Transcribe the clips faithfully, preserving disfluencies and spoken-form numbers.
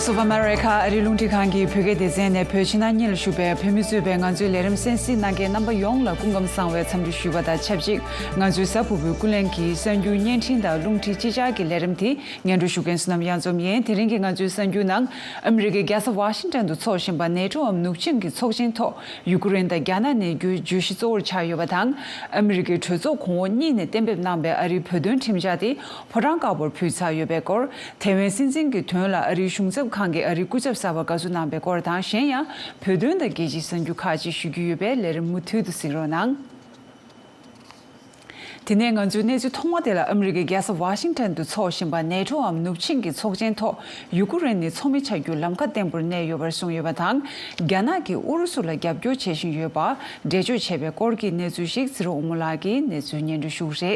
Voice of America ཨ་རིའི་རླུང་འཕྲིན་ཁང་གི་བོད་སྐད་སྡེ་ཚན་ནས་བོད་ཕྱི་ནང་གཉིས་ལ་བཞུགས་པའི་བོད་མི་གཙོས་པའི་ང་ཚོའི་ལས་རིམ་གསན་གཟིགས་གནང་མཁན་རྣམ་པ་ཡོངས་ལ་སྐུ་ཁམས་བཟང་བའི་འཚམས་འདྲི་ཞུས་པ་དང་ཆབས་ཅིག་ང་ཚོའི་གཟའ་ཕུར་བུའི་ཀུན་གླེང་གི་གསར་འགྱུར་བརྙན་འཕྲིན་དང་རླུང་འཕྲིན་ཅི་ཆར་གྱི་ལས་རིམ་དེ་སྙན་སྒྲོན་ཞུ་མཁན་བསོད་ནམས་གཡང་འཛོམས་ཡིན། དེ་རིང་གི་ང་ཚོའི་གསར་འགྱུར་ནང་ཨ་མི་རི་ཀའི་རྒྱལ་ས་ཝ་ཤིང་ཏོན་དུ་འཚོགས་བཞིན་པ་ནེ་ཊོའམ་ནུབ་ཆིངས་ཀྱི་ཚོགས་ཆེན་ཐོག་ཡུ་ཀེ་རེན་དང་རྒྱ་ནག་གནས་རྒྱུའི་བརྗོད་གཞི་གཙོ་བོར་ཆགས་ཡོད་པ་དང་། ཨ་མི་རི་ཀའི་གྲོས་ཚོགས་གོང་འོག་གཉིས་ནས་གཏན་འབེབས་གནང་པའི་ཨ་རིའི་བོད་དོན་ཁྲིམས་འཆར་དེ་ཕོ་བྲང་དཀར་པོར་ཕུལ་ཚར་ཡོད་པའི་སྐོར། ཐའེ་ཝན་སྲིད་འཛིན་གྱི་དོན་ལ་ཨ་རིའི་གཞུང་ཚབ་ཁང་གིས་ཨ་རིའི་སྐུ་ཚབ་གསར་པར་དགའ་བསུ་གནང་པའི་སྐོར་དང་། གཞན་ཡང་བོད་དོན་དང་རྒྱལ་སྤྱིའི་གསར་འགྱུར་ཁག་ཅིག་ཞུ་རྒྱུ་ཡོད་པས་ལས་རིམ་མུ་མཐུད་དུ་གཟིགས་རོགས་གནང་། དེ་ནས་ང་ཚོའི་གནས་ཚུལ་ཐོག་མ་དེ་ལ་ཨ་མི་རི་ཀའི་རྒྱལ་ས་ཝ་ཤིང་ཏོན་དུ་འཚོགས་བཞིན་པ་ནེ་ཊོའམ་ནུབ་ཆིངས་ཀྱི་ཚོགས་ཆེན་ཐོག་ཡུ་ཀེ་རེན་ནི་ཚོགས་མི་ཆགས་རྒྱུ་ལམ་ཁ་བརྟན་པོར་གནས་ཡོད་པར་གསུངས་ཡོད་པ་དང་། རྒྱ་ནག་གིས་ཨུ་རུ་སུ་ལ་རྒྱབ་སྐྱོར་བྱེད་བཞིན་ཡོད་པ་འགྲེལ་བརྗོད་བྱས་པའི་སྐོར་གྱི་གནས་ཚུལ་ཞིག་ཚེ་རིང་དབང་མོ་ལགས་ཀྱིས་གནས་ཚུལ་སྙན་སྒྲོན་ཞུ་གི་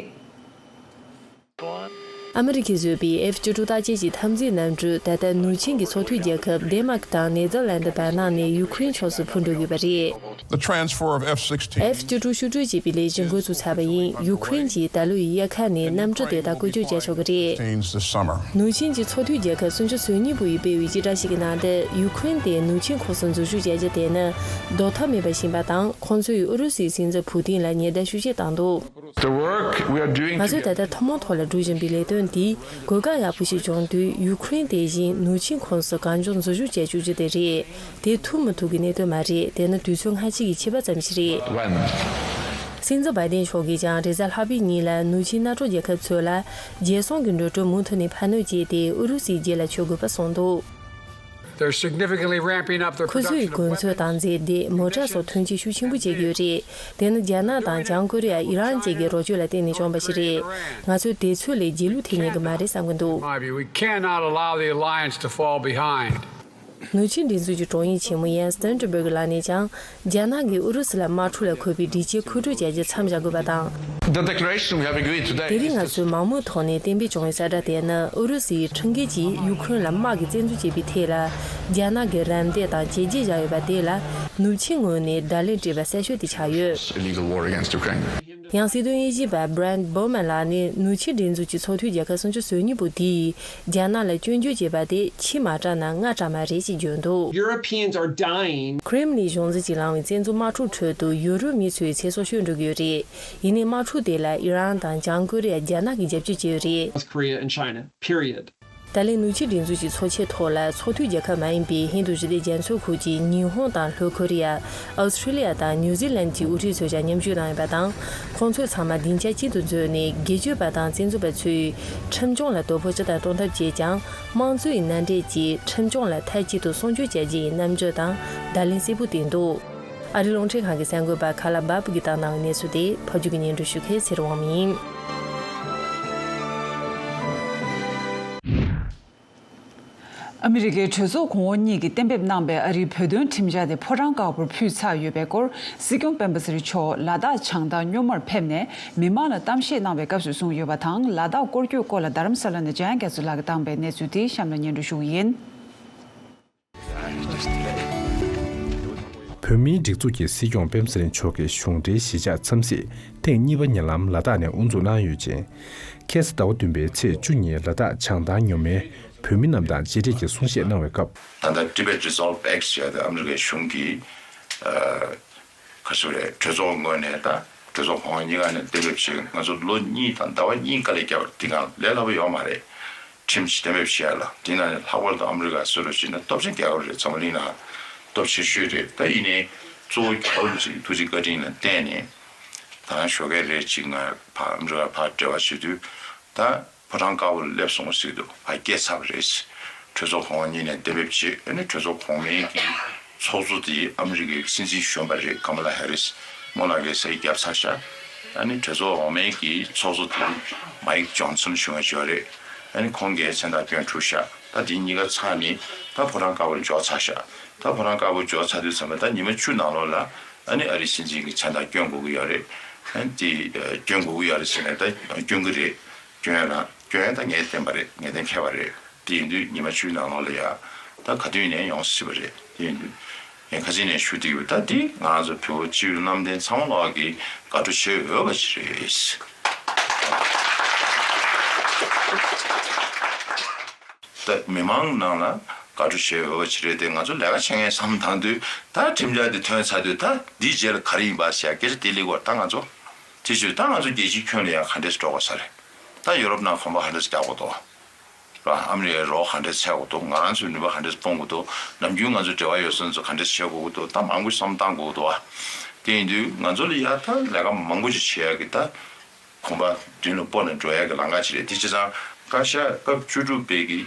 རེད། ཨ་མི་རི་ཀས་བཟོས་པའི་ཨེཕ་བཅུ་དྲུག་བརྟག་དཔྱད་ཀྱི་འཐབ་འཛིང་གནམ་གྲུ་ད་ལྟ་ནུབ་ཆིངས་ཀྱི་ཚོགས་འཐུས་རྒྱལ་ཁབ་ཌེན་མཱག་དང་ནེ་ཐར་ལན་ཌི་བར་གནང་ནས་ཡུ་ཀེ་རེན་ཕྱོགས་སུ་འཕུར་འགྲོ་གི་ཡོད་པ་རེད། The transfer of F sixteen. ཨེཕ་བཅུ་དྲུག་བཤུ་སྤྲོད་བྱེད་པའི་ལས་གཞི་འགོ་ཚུགས་ཚར་བ་ཡིན། ཡུ་ཀེ་རེན་གྱིས་ད་ལོའི་དབྱར་ཁ་ནས་གནམ་གྲུ་དེ་དག་བཀོལ་སྤྱོད་བྱས་ཆོག་གི་རེད། Since the summer. ནུབ་ཆིངས་ཀྱི་ཚོགས་འཐུས་རྒྱལ་ཁབ་སུམ་ཅུ་སོ་གཉིས་པོ་ཡིས་སྤེལ་བའི་སྤྱི་བསྒྲགས་ཤིག་གི་ནང་དུ། ཡུ་ཀེ་རེན་དེ་ནུབ་ཆིངས་ཁོངས་སུ་འཛུལ་ཞུགས་བྱ་རྒྱུ་དེ་ནི་ལྡོག་ཐབས་མེད་པ་ཞིག་ཡིན་པ་དང་། ཁོང་ཚོས་ཨུ་རུ་སུའི་སྲིད་འཛིན་ཕུ་ཏིན་ལ་ཉེན་བརྡ་ཤུགས་ཆེ་བཏང་འདུག The work we are doing ང་ཚོས་ད་together. ལྟ་ཐུན་མོང་ཐོག་ལ་སྒྲུབ་བཞིན་པའི་ལས་དོན་འདིས་གོ་སྐབས་ཡག་པོ་ཞིག་བྱུང་དུས། ཡུ་ཀེ་རེན་དེ་བཞིན་ནུབ་ཆིངས་ཁོངས་སུ་གང་མགྱོགས་འཛུལ་ཞུགས་བྱེད་བཅུག་རྒྱུ་དེ་རེད། དེ་ཐུབ་མི་ཐུབ་ཀྱི་གནད་དོན་མ་རེད། དེ་ནི་དུས་ཚོད་སྔ་ཕྱི་ཡི་ཕྱེད་པ་ཙམ་ཞིག་རེད། When སྲིད་འཛིན་བྷའི་ཏིན་མཆོག་གིས་ཀྱང་རེས་གཟའ་ལྷག་པའི་ཉིན་ལ་ནུབ་ཆིངས་མནའ་གྲོགས་རྒྱལ་ཁབ་ཚོ་ལ་རྒྱལ་སྲུང་གི་འགྲོ་གྲོན་མུ་མཐུད་ནས་འཕར་སྣོན་བྱས་ཏེ། ཨུ་རུ་སུའི་རྗེས་ལ་ཆོད་དགོས་པ་གསུངས་འདུག They're significantly ramping up their ཁོ་ཚོས་production of གོན་ཚོས་weapons. དང་རྫས་མདེལ། མོ་ཊ་སོགས་ཐོན་སྐྱེད་ཤུགས་ཆེན་པོ་བྱེད་ཀྱི་ཡོད་རེད། དེ་ནི་རྒྱ་ནག་དང་བྱང་ཀོ་རི་ཡ། ཨི་རན་བཅས་ཀྱི་རོགས་སྐྱོར་ལ་བརྟེན་ནས་བྱུང་བ་ཞིག་རེད། ང་ཚོས་དེ་ཚོ་ལས་རྗེས་ལུས་ཐེབས་ཉན་གྱི་མ་རེད་བསམ་གྱི་འདུག My view, we cannot allow the alliance to fall behind. ནུབ་ཆིངས་སྒྲིག་འཛུགས་ཀྱི་དྲུང་ཡིག་ཆེན་མོ་ཡན་སི་སྟོན་ཊེན་བྷར་གི་ལགས་ནས་ཀྱང་། རྒྱ་ནག་གིས་ཨུ་རུ་སུ་ལ་དམག་འཁྲུག་ལ་འཁོལ་བའི་སྒྲིག་ཆས་མཁོ་སྤྲོད་བྱ་རྒྱུ་མཚམས་བཞག་དགོས་པ་དང་། The declaration we have agreed today དེ་རིང་ང་ཚོས་མང་མོས་ཐོག་ནས་གཏན་འབེབས་བྱུང་བའི་གསལ་བསྒྲགས་དེ་ནི། ཨུ་རུ་སུའི་ཁྲིམས་འགལ་གྱིས་ཡུ་ཁུ་རེན་ལ་དམག་གིས་བཙན་འཛུལ་བྱས་པའི་ཐད་ལ། རྒྱ་ནག་གིས་རམ་འདེགས་དང་བྱས་རྗེས་བཞག་ཡོད་པ་དེ་ལ། ནུབ་ཆིངས་ངོས་ནས་བརྡ་ལན་སྤྲད་པ་གསལ་ཤོས་དེ་ཆགས་ཡོད། Illegal war against Ukraine. ཡང་སྲིད་དོན་དབྱེ་ཞིབ་པ་Brent Bowman ལགས་ནས། ནུབ་ཆིངས་སྒྲིག་འཛུགས་ཀྱི་ཚོགས་འཐུས་རྒྱལ་ཁབ་སུམ་ཅུ་སོ་གཉིས་པོ་དེས་རྒྱ་ནག་ལ་སྐྱོན་བརྗོད་བྱས་པ་དེ་ཕྱི་མ་དྲག་ན་སྔ་དྲག་མ་རེད་ཅེས་བརྗོད་འདུག Europeans are dying. ཁྲེམ་ལིན་གཞུང་འཛིན་གྱིས་ལངས་པའི་བཙན་འཛུལ་དམག་འཁྲུག་ཁྲོད་དུ་ཡུ་རོབ་མི་ཚོའི་ཚེ་སྲོག་ཤོར་འགྲོ་གི་ཡོད་རེད། ཡིན་ནའི་དམག་འཁྲུག་དེ་ལ་ཨི་རན་དང་བྱང་ཀོ་རི་ཡ། རྒྱ་ནག་གིས་རྒྱབ་སྐྱོར་བྱས་ཡོད་རེད། North Korea and China. Period. ད་ལན་ནུབ་ཆིངས་སྒྲིག་འཛུགས་ཀྱི་ཚོགས་ཆེན་ཐོག་ལ་ཚོགས་འཐུས་རྒྱལ་ཁབ་མ་ཡིན་པའི་ཧིན་རྡུ་ཞི་བདེ་རྒྱ་མཚོའི་ཁུལ་གྱི་ཉི་ཧོང་དང་ལྷོ་ཁོ་རི་ཡ། ཨོ་སི་ཁྲི་ལི་ཡ་དང་ནིའུ་ཛི་ལན་གྱི་དབུ་ཁྲིད་ཚོས་ཀྱང་མཉམ་ཞུགས་གནང་ཡོད་པ་དང་། ཁོང་ཚོས་ཚང་མ་སྡིངས་ཆ་གཅིག་ཏུ་འཛུལ་ནས། སྒེར་གཅོད་པ་དང་བཙན་འཛུལ་པ་ཚོས་ཁྲིམས་སྐྱོང་ལ་དོ་ཕོག་ཅི་ལྟར་གཏོང་ཐབས་བྱས་ཀྱང་། དམངས་གཙོའི་མནའ་འབྲེལ་གྱིས་ཁྲིམས་སྐྱོང་ལ་མཐའ་གཅིག་ཏུ་སྲུང་སྐྱོབ་བྱ་རྒྱུ་ཡི་རྣམ་འགྱུར་དང་བརྡ་ལན་གསལ་པོ་བསྟན་འདུག་ཨ་རིའི་རླུང་འཕྲིན་ཁང་གི་གསར་འགོད་པ་ཁ་ལ་བྷབ་ཀྱིས་བཏང་གནང་བའི་གནས་ཚུལ་དེ་ཕབ་སྒྱུར་གྱིས་སྙན་སྒྲོན་ཞུ་མཁན་ཚེ་རིང་དབང་མོ་ཡིན། ཨ་མི་རི་ཀའི་གྲོས་ཚོགས་གོང་འོག་གཉིས་ཀྱིས་གཏན་འབེབས་གནང་པའི་ཨ་རིའི་བོད་དོན་ཁྲིམས་འཆར་དེ་ཕོ་བྲང་དཀར་པོར་ཕུལ་ཚར་ཡོད་པའི་སྐོར། སྲིད་སྐྱོང་སྤེན་པ་ཚེ་རིང་མཆོག་ལ་དྭགས་བྱང་ཐང་སྨྱོན་མར་ཕེབས་ནས་མི་མང་ལ་གཏམ་བཤད་གནང་བའི་སྐབས་སུ་གསུངས་ཡོད་པ་དང་། ལ་དྭགས་སྐོར་སྐྱོད་སྐོར་ལ་རྡ་རམ་ས་ལ་ནས་འཇམ་དབྱངས་རྒྱ་མཚོ་ལགས་ཀྱིས་བཏང་པའི་གནས་ཚུལ་དེ་གཤམ་ལ་སྙན་སྒྲོན་ཞུ་གི་ཡིན། བོད་མིའི་སྒྲིག་འཛུགས་ཀྱི་སྲིད་སྐྱོང་སྤེན་པ་ཚེ་རིང་མཆོག་གི་གཞུང་འབྲེལ་གཞིས་ཆགས་འཚམས་གཟིགས་ཐེངས་གཉིས་པ་ཉེ་ལམ་ལ་དྭགས་ནས་དབུ་འཛུགས་གནང་ཡོད་ཅིང་། ཁ་སང་ཟླ་བ་བདུན་པའི་ཚེས་བཅུ་ཉིན་ལ་དྭགས་བྱང་ཐང་སྨྱོན་མའི་བོད་མི་རྣམས་དང་མཇལ་འཕྲད་ཀྱིས་གསུང་བཤད་གནང་བའི་སྐབས། ད་ལྟ་Tibet Resolve Act ཟེར་ཡ་དེ་ཨ་མི་རི་ཀའི་གཞུང་གིས་ཨ་ག་ཟེར་རེད། གྲོས་ཚོགས་ངོས་ནས་དང་གྲོས་ཚོགས་གོང་འོག་གཉིས་ཀ་ནས་གཏན་འབེབས་བྱས། ང་ཚོ་ལོ་གཉིས་དང་ཟླ་བ་གཉིས་དཀའ་ལས་བརྒྱབ་པ་དེ་གང་ལས་སླ་པོ་ཡོད་མ་རེད། ཁྲིམས་ཞིག་གཏན་འབེབས་བྱས་ཡ་ལ། དེ་ནང་ནས་ལྷག་པར་དུ་ཨ་མི་རི་ཀ་སུ་རུ་བྱས་ན་སྟོབས་ཆེན་རྒྱལ་ཁབ་རེད། འཛམ་བུ་གླིང་ནང་སྟོབས་ཆེ་ཤོས་རེད། ད་ཡིན་ནའི་གཙོ་བོ་རྒྱལ་བ་རིན་པོ་ཆེ་གི་ཐུགས་རྗེ་བཀའ་དྲིན་ལ་བརྟེན་ནས། ད་ཞོགས་ཀས་རེ་གཅིག་ང་ཕར་ཨ་མི་རི་ཀར་ཕར་འབྲེལ་བ་བྱེད་དུས། ད་ཕོ་བྲང་དཀར་པོ་ལ་སླེབས་སོང་ཟེར་དུས་ཕར་སྐད་ཚར་བ་རེད། གྲོས་ཚོགས་གོང་འོག་གཉིས་ནས་གཏན་འབེབས་བྱས། ཨ་ནི་གྲོས་ཚོགས་གོང་མའི་གི་ཚོགས་གཙོ་དེ་ཨ་མི་རི་ཀའི་སྲིད་འཛིན་གཞོན་པ་རེད། ཀ་མ་ལ་ཧེ་རིས། མོ་ལགས་ཀྱིས་ས་ཡིག་བརྒྱབ་ཚར་ཤག་ཨ་ནི་གྲོས་ཚོགས་འོག་མའི་གི་ཚོགས་གཙོ་དེ་མའིག་ཇོན་སོན་གཞུང་གི་ཇོ་རེད། ཨ་ནི་ཁོང་གིས་མཚན་རྟགས་བསྐྱོན་གྲུབ་ཤག་ད་དེ་གཉིས་ཀ་ཚར་ནས་ད་ཕོ་བྲང་དཀར་པོར་འབྱོར་ཚར་ཤག་ད་ཕོ་བྲང་དཀར་པོར་འབྱོར་ཚར་དུས་ཙམ་པ་ད་ཉི་མ་བཅུ་ནང་ལོགས་ལ་ཨ་ནི་ཨ་རིའི་སྲིད་འཛིན་གྱི་མཚན་རྟགས་བསྐྱོན་དགོས་ཀྱི་ཡོད་རེད། ཨ་ནི་དེ་བསྐྱོན་དགོས་ཀྱི་ཡོད་རེད་ཟེར་ནས། ད་བསྐྱོན་གྱི་རེད། སྐྱོན་ཡ་རང་སྐྱོན་ཡ་ད་ངས་བསྟན་པ་རེད། ངས་གཏན་འཁེལ་བ་རེད། དེ་ཡིན་དུས་ཉི་མ་བཅུའི་ནང་ལོགས་ལ་ཡ་ད་ག་དུས་ནས་ཡོང་སྲིད་པ་རེད། དེ་ཡིན་དུས་ངས་ཁ་སང་ནས་ཞུ་བསྡད་ཡོད། ད་འདི་ང་རང་ཚོ་བོད་པ་སྤྱི་འཐུས་རྣམ་གདན་ཚང་མ་ལོག་གིས་དགའ་སྤྲོ་བྱེད་འོས་པ་ཞིག་རེད། ད་མི་མང་ནང་ལ་དགའ་ བ་སྤྲོད་བྱེད་འོས་པ་ཅིག་རེད་དེ། ང་ཚོ་ལས་ཀ་བྱེད་མཁན་བསམ་བཏང་དུས་ད་ཁྲིམས་འཆར་དེ་ཐོན་ཚར་དུས་ད་འདིའི་རྗེས་ལ་ག་རེ་ཡིན་པ་ཟེར་ཡ་སྐད་ཆ་དེ་སླེབས་ཀྱི་ཡོད་རེད། ད་ང་ཚོ་དེ་བྱས་ད་ང་ཚོ་རྒྱལ་སྤྱིའི་ཁྱོན་ལ་ཡང་ག་འདྲས་འགྲོ་དགོས་ས་རེད། ད་ཡུ་རོབ་ནང་གོམ་པ་ག་འདྲས་རྒྱག་དགོས་འདུག་བ། ཨ་མི་རི་ཀའི་རོགས་ག་འདྲས་བྱེད་དགོས་འདུག་ང་རང་ཚོའི་ནུས་པ་ག་འདྲས་སྤུངས་དགོས་འདུག་ནམ་རྒྱུན་ང་ཚོ་འབྲེལ་བ་ཡོད་ས་ཚོ་ག་འདྲས་བྱེད་དགོས་ཀྱི་འདུག་ད་མང་པོ་བསམ་བཏང་དགོས་ཀྱི་འདུག་བ། དེ་ཡིན་དུས་ང་ཚོ་ལ་ཡ་ད་ལས་ཀ་མང་པོ་ཞིག་བྱེད་ཡ་གི་ད། གོམ་པ་མདུན་ལ་སྤོ་ནས་འགྲོ་ཡ་གི་ལམ་ཁ་ཅིག་རེད། དེ་བྱས་ཙང་བཀའ་ཤག་སྐབས་བཅུ་དྲུག་པའི་གི་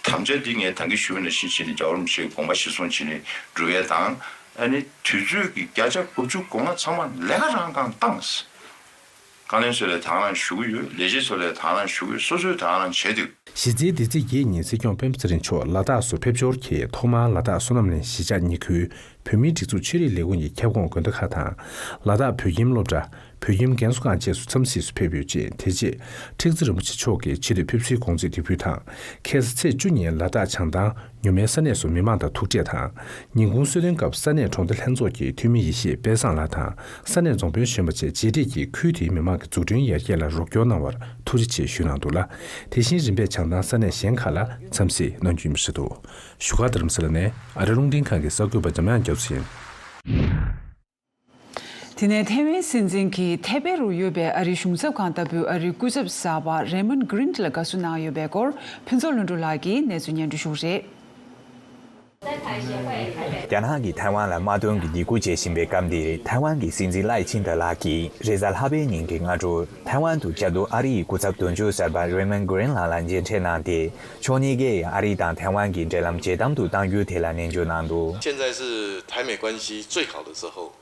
དམ་བཅའ་འདི་ངས་ད་གིན་ཞུ་བ་ནང་བཞིན་བྱས་ནས་རྒྱལ་བ་རིན་པོ་ཆེའི་དགོངས་པ་གཞིར་བཟུང་བྱས་ནས་འགྲོ་ཡ་དང་། ཨ་ནི་དུས་ཚོད་ཀྱི་བརྒྱ་ཆ་དགུ་བཅུ་གོ་ལྔ་ཚང་མ་ལས་ཀ་རང་སྒང་བཏང་། བཀའ་བློན་ཚོ་ལ་དང་རང་ཞུ་གི་ཡོད། ལས་བྱེད་ཚོ་ལ་དང་རང་ཞུ་གི་ཡོད། སོ་སོས་དང་རང་བྱས་འདུག་གཞི་རྩའི་འདི་ཚེས་བརྒྱད་ཉིན་སྲིད་སྐྱོང་སྤེན་པ་ཚེ་རིང་མཆོག་ལ་དྭགས་སུ་ཕེབས་འབྱོར་གྱིས་ཐོག་མར་ལ་དྭགས་བསོད་ནམས་གླིང་གཞིས་ཆགས་ཉི་ཁུལ་བོད་མིའི་སྒྲིག་འཛུགས་ཆོས་རིག་ལས་ཁུངས་ཀྱི་ཁྱབ་ཁོངས་དགོན་སྡེ་ཁག་དང་། ལ་དྭགས་བོད་ཁྱིམ་སློབ་གྲྭ། བོད་ཁྱིམ་རྒན་གསོ་ཁང་བཅས་སུ་འཚམས་གཟིགས་སུ་ཕེབས་ཡོད་ཅིང་། དེ་རྗེས་ཁྲི་ཟུར་རིན་པོ་ཆེ་མཆོག་གིས་ཆེས་མཐོའི་ཕེབས་བསུའི་དགོངས་ཚུལ་འདེགས་འབུལ་དང་། ཁ་སང་ཚེས་བཅུ་ཉིན་ལ་དྭགས་བྱང་ཐང་ཉོ་མའི་ས་གནས་སུ་མི་མང་དང་ཐུག་འཕྲད་དང་། ཉིན་གུང་གསོལ་སྟོན་སྐབས་ས་གནས་གྲོང་སྡེ་ལྷན་ཚོགས་ཀྱི་འཐུས་མི་ཡེ་ཤེས་དཔལ་བཟང་ལགས་དང་ས་གནས་རྫོང་དཔོན་གཞོན་པ་བཅས་མཇལ་འཕྲད་ཀྱིས་ཁུལ་དེའི་མི་མང་གི་འཛུགས་སྐྲུན་ཡར་རྒྱས་ལ་རོགས་སྐྱོར་གནང་བར་ཐུགས་རྗེ་ཆེ་ཞུས་གནང་འདུག་ལ། དེ་བཞིན་རིམ་པས་བྱང་ཐང་ས་གནས་གཞན་ཁག་ལ་འཚམས་གཟིགས་གནང་རྒྱུ་ཡིན་པ་རེད་འདུག་བཞུགས་སྒར་རྡ་རམ་ས་ལ་ནས་ཨ་རི་རླུང་འཕྲིན་ཁང་གི་གསར་འགོད་པ་འཇམ་དབྱངས་རྒྱ་མཚོ་ཡིན། དེ་ནས་ཐའེ་ཝན་སྲིད་འཛིན་གྱིས་ཐའེ་པེ་རུ་ཡོད་པའི་ཨ་རིའི་གཞུང་ཚབ་ཁང་ལྟ་བུའི་ཨ་རིའི་སྐུ་ཚབ་གསར་པ་རེ་མོན་གྷི་རིན་ལ་དགའ་བསུ་གནང་ཡོད་པའི་སྐོར་ཕུན་ཚོགས་ལྷུན་གྲུབ་ལགས་ཀྱིས་གནས་ཚུལ་སྙན་སྒྲོན་ཞུ་གི་རེད། རྒྱ་ནག་གིས་ཐའེ་ཝན་ལ་དམག་དོན་གྱི་སྡིགས་སྐུལ་བྱེད་བཞིན་པའི་སྐབས་འདིར། ཐའེ་ཝན་གྱི་སྲིད་འཛིན་ལའེ་ཆིང་ཏེ་ལགས་ཀྱིས་རེས་གཟའ་ལྷག་པའི་ཉིན་གྱི་སྔ་དྲོར་ཐའེ་ཝན་དུ་བཅའ་སྡོད་ཨ་རི་ཡི་སྐུ་ཚབ་དོན་གཅོད་གསར་པ་རེ་མོན་གྷི་རིན་ལགས་ལ་མཇལ་འཕྲད་གནང་སྟེ། ཕྱོགས་གཉིས་ཀས་ཨ་རི་དང་ཐའེ་ཝན་གྱི་འབྲེལ་ལམ་ཇེ་དམ་དུ་གཏང་རྒྱུའི་ཐད་ལ་ནན་བརྗོད་གནང་འདུག 现在是台美关系最好的时候，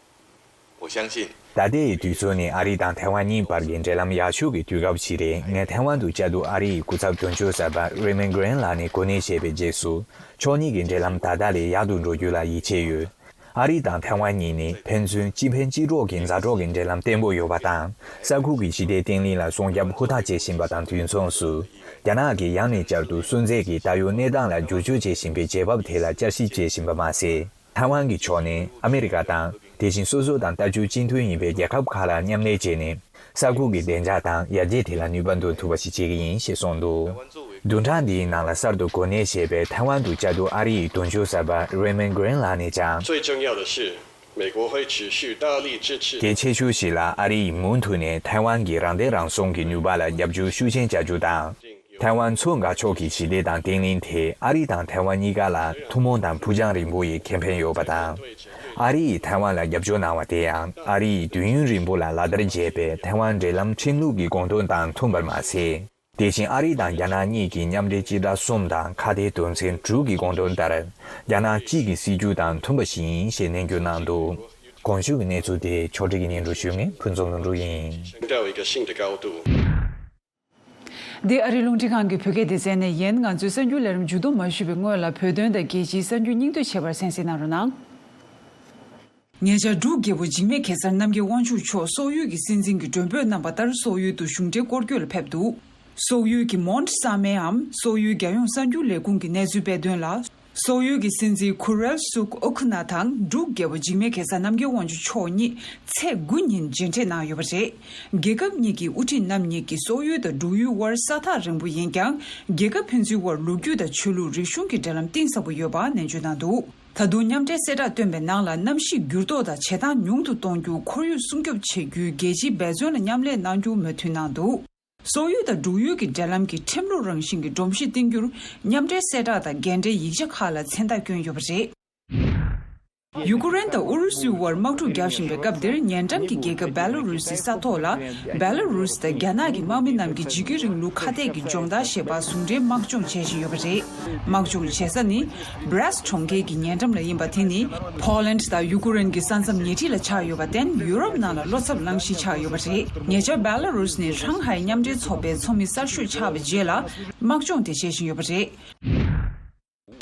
我相信。 ད་ལྟའི་དུས་ཚོད་ནི་ཨ་རི་དང་ཐའེ་ཝན་གཉིས་བར་གྱི་འབྲེལ་ལམ་ཡག་ཤོས་ཀྱི་དུས་སྐབས་ཤིག་རེད། ངས་ཐའེ་ཝན་དུ་བཅའ་སྡོད་ཨ་རི་ཡི་སྐུ་ཚབ་དོན་གཅོད་གསར་པ་རེ་མོན་གྷི་རིན་ལགས་ནས་གོ་གནས་བཞེས་པའི་རྗེས་སུ། ཕྱོགས་གཉིས་ཀྱི་འབྲེལ་ལམ་ད་ལྟ་ལས་ཡག་ཏུ་འགྲོ་རྒྱུ་ལ་ཡིད་ཆེས་ཡོད། ཨ་རི་དང་ཐའེ་ཝན་གཉིས་ནི་ཕན་ཚུན་གཅིག་ཕན་གཅིག་གྲོགས་ཀྱི་མཛའ་གྲོགས་ཀྱི་འབྲེལ་ལམ་བརྟན་པོ་ཡོད་པ་དང་། ས་ཁུལ་གྱི་ཞི་བདེ་བརྟན་ལྷིང་ལ་སྲུང་སྐྱོབ་ཧུར་ཐག་བྱེད་བཞིན་པ་དང་དུས་མཚུངས་སུ། རྒྱ་ནག་གིས་ཡང་ནས་བསྐྱར་དུ་སུན་གཙེར་གྱི་ད་ཡོད་གནས་སྟངས་ལ་བསྒྱུར་བཅོས་བྱེད་བཞིན་པའི་རྗེས་བབ་དེ་ལ་བསྐྱར་ཞིབ་བྱེད་བཞིན་པ་མ་ཟད། ཐའེ་ཝན་གྱི་ཕྱོགས་ནས་ཨ་མི་རི་ཀ་དང་། དེ་བཞིན་སོ་སོ་དང་ལྟ་སྤྱོད་གཅིག་མཐུན་ཡིན་པའི་རྒྱལ་ཁབ་ཁག་ལ་མཉམ་ལས་བྱས་ནས། ས་ཁུལ་གྱི་བདེ་འཇགས་དང་ཡར་རྒྱས་དེ་ལ་ནུས་པ་འདོན་ཐུབ་པ་ཞིག་བྱེད་ཀྱི་ཡིན་ཞེས་གསུངས་འདུག་བདུན་ཕྲག་འདིའི་ནང་ལ་གསར་དུ་གོ་གནས་བཞེས་པའི་ཐའེ་ཝན་དུ་བཅའ་སྡོད་ཨ་རི་ཡི་དོན་གཅོད་གསར་པ་རེ་མོན་གྷི་རིན་ལགས་ནས་ཀྱང་། 最重要的是，美国会持续大力支持。 གལ་ཆེ་ཤོས་ཤིག་ལ་ཨ་རི་ཡིས་མུ་མཐུད་ནས་ཐའེ་ཝན་གྱི་རང་བདེན་རང་སྲུང་གི་ནུས་པ་ལ་རྒྱབ་སྐྱོར་ཤུགས་ཆེན་བྱ་རྒྱུ་དང་། ཐའེ་ཝན་མཚོ་འགག་ཕྱོགས་ཀྱི་ཞི་བདེ་དང་བརྟན་ལྷིང་དེ་ཨ་རི་དང་ཐའེ་ཝན་གཉིས་ཀ་ལ་ཐུན་མོང་དང་ཕུགས་རྒྱང་རིང་པོ་ཡི་ཁེ་ཕན་ཡོད་པ་དང་། ཨ་རི་ཡིས་ཐའེ་ཝན་ལ་རྒྱབ་སྐྱོར་གནང་བ་དེ་ཡང་ཨ་རི་ཡིས་དུས་ཡུན་རིང་པོ་ལ་ལག་བསྟར་བྱས་པའི་ཐའེ་ཝན་འབྲེལ་ལམ་ཁྲིམས་ལུགས་ཀྱི་དགོངས་དོན་དང་མཐུན་པར་མ་ཟད། དེ་བཞིན་ཨ་རི་དང་རྒྱ་ནག་གཉིས་ཀྱི་མཉམ་འབྲེལ་སྤྱི་ཟླ་གསུམ་དང་ཁ་གཏད་དོན་ཚན་དྲུག་གི་དགོངས་དོན་ལྟར། རྒྱ་ནག་གཅིག་གི་སྲིད་ཇུས་དང་མཐུན་པ་ཞིག་ཡིན་ཞེས་ནན་བརྗོད་གནང་འདུག་གོང་ཞུས་ཀྱི་གནས་ཚུལ་དེ་ཕྱོགས་སྒྲིག་གིས་སྙན་སྒྲོན་ཞུ་མཁན་ཕུན་ཚོགས་ལྷུན་གྲུབ་ཡིན། 升到一个新的高度。 འདི་ཨ་རིའི་རླུང་འཕྲིན་ཁང་གི་བོད་སྐད་སྡེ་ཚན་ནས་ཡིན། ང་ཚོའི་གསར་འགྱུར་ལས་རིམ་མཇུག་བསྡོམས་མ་ཞུས་པའི་སྔོན་ལ་བོད་དོན་དང་རྒྱལ་སྤྱིའི་གསར་འགྱུར་སྙིང་བསྡུས་བྱས་པར་གསན་གཟིགས་གནང་རོགས་གནང་། ཉེ་ཆར་འབྲུག་རྒྱལ་པོ་འཇིགས་མེད་གེ་སར་རྣམ་རྒྱལ་དབང་ཕྱུག་མཆོག་སོག་ཡུལ་གྱི་སྲིད་འཛིན་གྱིས་མགྲོན་འབོད་གནང་བ་ལྟར་སོག་ཡུལ་དུ་གཞུང་འབྲེལ་སྐོར་སྐྱོད་ལ་ཕེབས་འདུག་སོག་ཡུལ་གྱི་མོན་ཊི་གསར་མའི་འམ་སོག་ཡུལ་རྒྱལ་ཡོངས་གསར་འགྱུར་ལས་ཁུངས་ཀྱི་གནས་ཚུལ་སྤེལ་དོན་ལ། སོག་ཡུལ་གྱི་སྲིད་འཛིན་ཁུ་རེལ་སུག་ཨུ་ཁུ་ན་དང་འབྲུག་རྒྱལ་པོ་འཇིགས་མེད་གེ་སར་རྣམ་རྒྱལ་དབང་ཕྱུག་མཆོག་གཉིས་ཚེས་དགུ་ཉིན་མཇལ་འཕྲད་གནང་ཡོད་པ་རེད། རྒྱལ་ཁབ་གཉིས་ཀྱི་དབུ་ཁྲིད་རྣམ་གཉིས་ཀྱིས་སོག་ཡུལ་དང་འབྲུག་ཡུལ་དབར་ས་ཐག་རིང་པོ་ཡིན་ཀྱང་། རྒྱལ་ཁབ་ཕན་ཚུན་དབར་ལོ་རྒྱུས་དང་ཆོས་ལུགས་རིག་གཞུང་གི་འབྲེལ་ལམ་གཏིང་ཟབ་པོ་ཡོད་པ་ནན་བརྗོད་གནང་འདུག་ད་དུང་མཉམ་འབྲེལ་གསལ་བསྒྲགས་བཏོན་པའི་ནང་ལ། གནམ་གཤིས་འགྱུར་ལྡོག་དང་བྱེ་ཐང་ཉུང་དུ་གཏོང་རྒྱུ། ཁོར་ཡུག་སྲུང་སྐྱོབ་བྱེད་རྒྱུའི་རྒྱལ་སྤྱིའི་འབད་བརྩོན་ལ་མཉམ་ལས་གནང་རྒྱུ་མོས་མཐུན་གནང་འདུག་སོག་ཡུལ་དང་འབྲུག་ཡུལ་གྱི་འབྲེལ་ལམ་གྱི་ཁྲིམས་ལུགས་རང་བཞིན་གྱི་སྒྲོམ་གཞི་བཏིང་རྒྱུར་མཉམ་འབྲེལ་གསལ་བསྒྲགས་དང་འགན་འབྲེལ་ཡིག་ཆ་ཁག་ལ་མཚན་རྟགས་བསྐྱོན་ཡོད་པ་རེད། ཡུ་ཀུ་རེན་དང་ཨུ་རུ་སུའི་དབར་དམག་འཁྲུག་བརྒྱབ་བཞིན་པའི་སྐབས་འདིར། ཉེ་འགྲམ་གྱི་རྒྱལ་ཁབ་བེ་ལ་རུ་སིའི་ས་ཐོག་ལ་བེ་ལ་རུ་སི་དང་རྒྱ་ནག་གི་དམག་མི་རྣམས་ཀྱིས་འཇིགས་སྐུལ་རིང་ལུགས་ཁ་གཏད་ཀྱི་སྦྱོང་བརྡར་ཞེས་པ་ཟུང་འབྲེལ་དམག་སྦྱོང་བྱེད་བཞིན་ཡོད་པ་རེད། དམག་སྦྱོང་བྱེད་ས་ནི་བྷི་རེ་སི་གྲོང་ཁྱེར་གྱི་ཉེ་འགྲམ་ལ་ཡིན་པ། དེ་ནི་ཕོ་ལན་དང་ཡུ་ཀུ་རེན་གྱི་ས་མཚམས་ཉེ་འཁྲིས་ལ་ཆགས་ཡོད་པར་བརྟེན། ཡུ་རོབ་ནང་ལ་བློ་འཚབ་ལངས་གཞི་ཆགས་ཡོད་པ་རེད། ཉེ་ཆར་བེ་ལ་རུ་སི་ནི་ཧྲང་ཧའེ་མཉམ་འབྲེལ་ཚོགས་པའི་ཚོགས་མི་གསར་ཤོས་ཆགས་པའི་རྗེས་ལ་དམག་སྦྱོང་དེ་བྱེད་བཞིན་ཡོད་པ་རེད།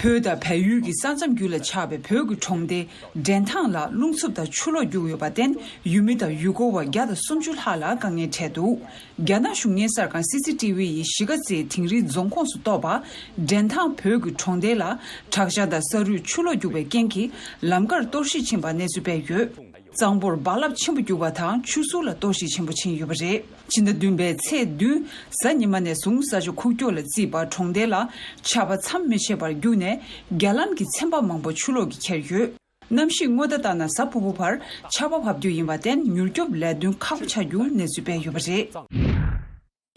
བོད་དང་བལ་ཡུལ་གྱི་ས་མཚམས་རྒྱུད་ལ་ཆགས་པའི་བོད་ཀྱི་གྲོང་སྡེ་འདྲེན་ཐང་ལ་རླུང་འཚུབ་དང་ཆུ་ལོག་རྒྱུག་ཡོད་པར་བརྟེན། ཡུལ་མི་དང་ཡུལ་སྐོར་བ་བརྒྱ་དང་སུམ་ཅུ་ལྷག་ལ་དཀའ་ངལ་འཕྲད་འདུག་རྒྱ་ནག་གཞུང་གཉེར་གསར་ཁང་སི་སི་ཊི་ཝི་ཡིས་གཞིས་ཀ་རྩེའི་དིང་རིའི་རྫོང་ཁོངས་སུ་གཏོགས་པ། འདྲེན་ཐང་བོད་ཀྱི་གྲོང་སྡེ་ལ་དྲག་ཆར་དང་ས་རུད་ཆུ་ལོག་རྒྱུག་པའི་རྐྱེན་གྱིས་ལམ་ཁར་གཏོར་བཤིག་ཕྱིན་པ་གནས་ཚུལ་སྤེལ་ཡོད། གཙང་པོར་རྦ་རླབས་ཆེན་པོ་རྒྱུག་པ་དང་ཆུ་ཟུར་ལ་གཏོར་བཤིག་ཆེན་པོ་ཕྱིན་ཡོད་པ་རེད། ཕྱི་ཟླ་བདུན་པའི་ཚེས་བདུན་གཟའ་ཉི་མ་ནས་བཟུང་ས་ཆ་ཁུག་ཀྱོག་ལ་བརྩིས་པ་གྲོང་རྡལ་ལ་ཆར་པ་མཚམས་མི་ཆད་པར་རྒྱུག་ནས་རྒྱ་ལམ་གྱི་ཚན་པ་མང་པོ་ཆུ་ལོག་གིས་ཁྱེར་ཡོད། གནམ་གཤིས་སྔོན་བརྡ་ལྟར་ན་གཟའ་ཕུར་བུ་བར་ཆར་པ་བབས་རྒྱུ་ཡིན་པར་བརྟེན་མྱུར་སྐྱོབ་ལས་དོན་ཁག་པོ་ཆགས་རྒྱུ་གནས་ཚུལ་སྤེལ་ཡོད་པ་རེད།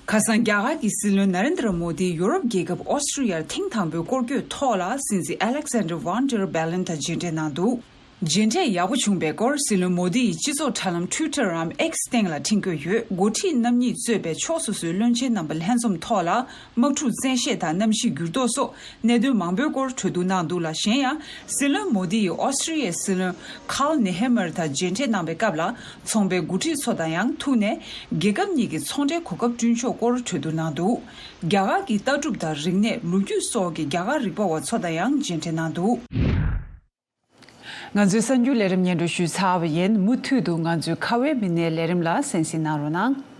ཁ་སང་རྒྱ་གར་གྱི་སྲིད་བློན་ན་རེན་དྲ་མོ་དིས་ཡུ་རོབ་རྒྱལ་ཁབ་ཨོ་སི་ཀྲི་ཡར་ཐེངས་དང་པོའི་སྐོར་སྐྱོད་ཐོག་ལ་སྲིད་འཛིན་ཨ་ལེག་སན་དྲ་ཝན་ཌར་བྷེ་ལན་དང་མཇལ་འཕྲད་གནང་འདུག་མཇལ་འཕྲད་ཡག་པོ་བྱུང་པའི་སྐོར་སྲིད་བློན་མོ་དི་ཡི་སྤྱི་ཚོགས་དྲ་ལམ་ཊུའི་ཊར་རམ་ཨེག་སི་སྟེང་ལ་འཕྲིན་བཀོད་ཡོད། འགོ་ཁྲིད་རྣམ་གཉིས་གཙོས་པའི་ཕྱོགས་སོ་སོའི་བློན་ཆེན་རྣམ་པ་ལྷན་འཛོམས་ཐོག་ལ་དམག་འཁྲུག་བཙན་ཤེད་དང་གནམ་གཤིས་འགྱུར་ལྡོག་སོགས་གནད་དོན་མང་པོའི་སྐོར་གྲོས་བསྡུར་གནང་འདུག་ལ། གཞན་ཡང་སྲིད་བློན་མོ་དི་ཡིས་ཨོ་སི་ཀྲི་ཡའི་སྲིད་བློན་ཁཱལ་ནེ་ཧེ་མར་དང་མཇལ་འཕྲད་གནང་པའི་སྐབས་ལ་ཚོང་པའི་འགོ་ཁྲིད་ཚོ་དང་ཡང་ཐུག་ནས་རྒྱལ་ཁབ་གཉིས་ཀྱི་ཚོང་འབྲེལ་གོ་སྐབས་བསྐྲུན་ཕྱོགས་སྐོར་གྲོས་བསྡུར་གནང་འདུག་རྒྱ་གར་གྱི་ལྟ་གྲུབ་དང་རིག་གནས་ལོ་རྒྱུས་སོགས་ཀྱི་རྒྱ་གར་རིག་པ་བ་ཚོ་དང་ཡང་མཇལ་འཕྲད་གནང་འདུག་ང་ཚོའི་གསར་འགྱུར་ལས་རིམ་སྙན་སྒྲོན་ཞུས་ཚར་བ་ཡིན། མུ་མཐུད་དུ་ང་ཚོའི་ཁ་བའི་མི་སྣའི་ལས་རིམ་ལ་གསན་གཟིགས་གནང་རོགས་གནང་།